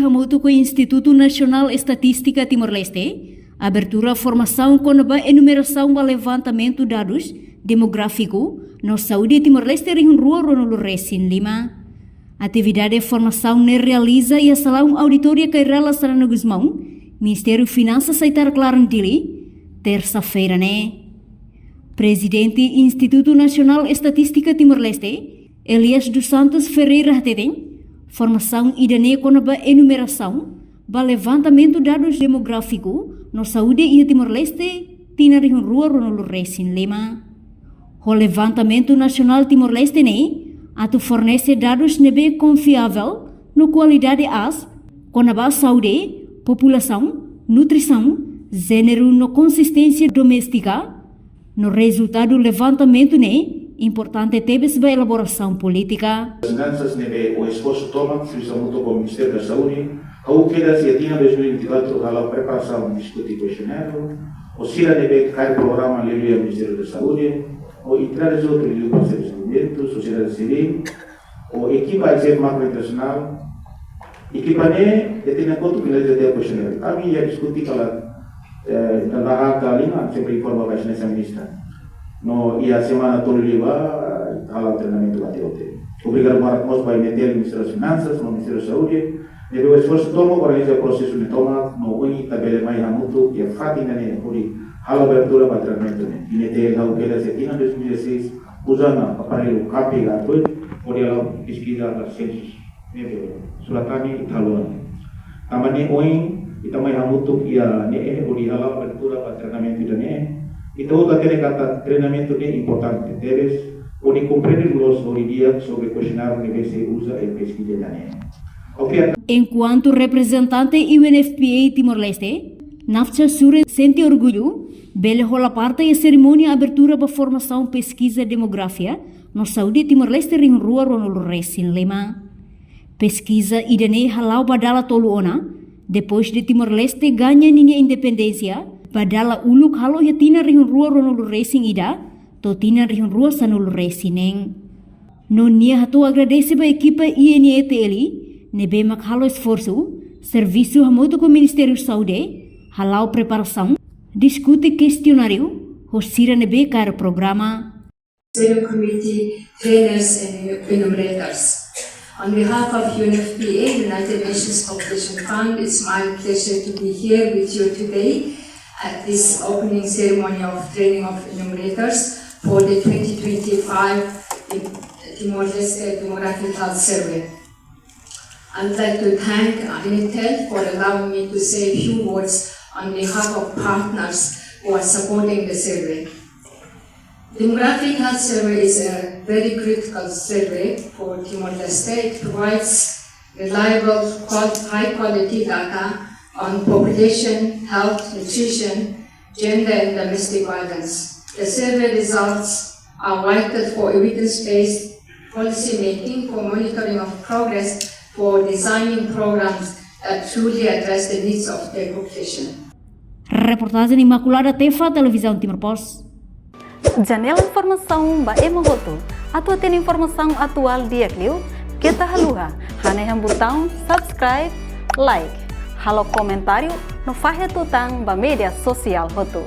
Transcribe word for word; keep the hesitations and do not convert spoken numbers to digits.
Hamutuk ho Institutu Nasionál Estatístika Timor-Leste, abertura formasaun kona-ba enumerasaun ba levantamentu dadus demográfiku no saúde Timor-Leste rihun rua ruanulu resin lima. Atividade formasaun ne'e realiza iha salaun auditóriu Kay Rala Xanana Gusmão, Ministériu Finansas, Aitarak-Laran, Dili, tersa-feira ne'e. Prezidente Institutu Nasionál Estatístika Timor-Leste, Elias dos Santos Ferreira, hateten, formasaun ida-ne'e kona-ba enumerasaun ba levantamentu dadus demográfiku no saúde iha Timor-Leste tinan rihun rua ruanulu resin lima. Ho levantamentu nasionál Timor-Leste ne'e atu fornese dadus ne'ebé konfiavel no kualidade aas kona-ba saúde, populasaun, nutrisaun, jéneru no konsisténsia doméstika, no rezultadu levantamentu ne'e importante tebes ba elaborasaun polítika. Finansas ne'ebé ho esforsu tomak, servisu hamutuk ho Ministériu da Saúde, ha'u kedas iha tinan dois mil e vinte e quatro hala'o preparasaun, diskute kestionáriu, ho sira ne'ebé kaer programa liuliu iha Ministériu da Saúde, ho entrada de outro liuliu ba servisu movimentu, sosiedade sivíl, ho ekipa I C F Macro Internasionál, ekipa ne'e, e tinan kotuk finaliza tiha kestionáriu. Ami iha diskute katak, eh, dala tiha liman, sempre informa ba Exelénsia Ministra. No iha semana tolu liubá, hala'o treinamentu ba T O T. Obrigadu barak mós ba I N E T L, Ministériu Finansas, no Ministériu Saúde, ne'ebé ho esforsu tomak organiza prosesu ne'e tomak, no ohin ita bele mai hamutuk iha fatin ida-ne'e hodi halo abertura ba treinamentu ne'e. I N E T L ha'u kedas iha tinan dois mil e dezasseis, uza ona aparellu K P H A dois, hodi halo peskiza ba sensus. Ne'ebé, surat ami ita haluha. Tanba ne'e ohin, ita mai hamutuk iha ne'e, hodi halo abertura ba treinamentu ida-ne'e. Ita hotu hatene katak treinamentu ne'e importante tebes, hodi komprende loos hodi di'ak sobre kestionáriu ne'ebé sei uza iha peskiza ida-ne'e. Oke. Enkuantu reprezentante U N F P A Timor-Leste, Nafcha Sure sente orgullu bele hola parte iha serimónia abertura ba formasaun peskiza demográfia no saúde Timor-Leste rihun rua ruanulu resin lima. Peskiza ida-ne'e hala'o ba dala tolu ona, depois de Timor-Leste gaña ninia independénsia, ba dala uluk halo iha tinan rihun rua ruanulu resin ida, to'o tinan rihun rua sanulu resin neen. No nia hato'o agradese ba ekipa I N E T L, ne'ebé mak halo esforsu, servisu hamutuk ho Ministériu Saúde, hala'o preparasaun, diskute kestionáriu, ho sira ne'ebé kaer programa. Steering Committee, trainers and enumerators. On behalf of U N F P A, United Nations Population Fund, it's my pleasure to be here with you today at this opening ceremony of training of enumerators for the twenty twenty-five Timor-Leste Demographic Health Survey. I would like to thank I N E T L for allowing me to say a few words on behalf of partners who are supporting the survey. Demographic Health Survey is a very critical survey for Timor-Leste. It provides reliable, qual-, high-quality data on population, health, nutrition, gender, and domestic violence. The survey results are vital for evidence-based policy making, for monitoring of progress, for designing programs that truly address the needs of the population. Reportajen Imaculada Tefa, Televizaun Timor Post. Janela informasaun ba ema hotu. Atu hatene informasaun atuál di'ak liu, keta haluha hanehan butaun subscribe, like, halo komentáriu no fahe tutan ba média sosiál hotu.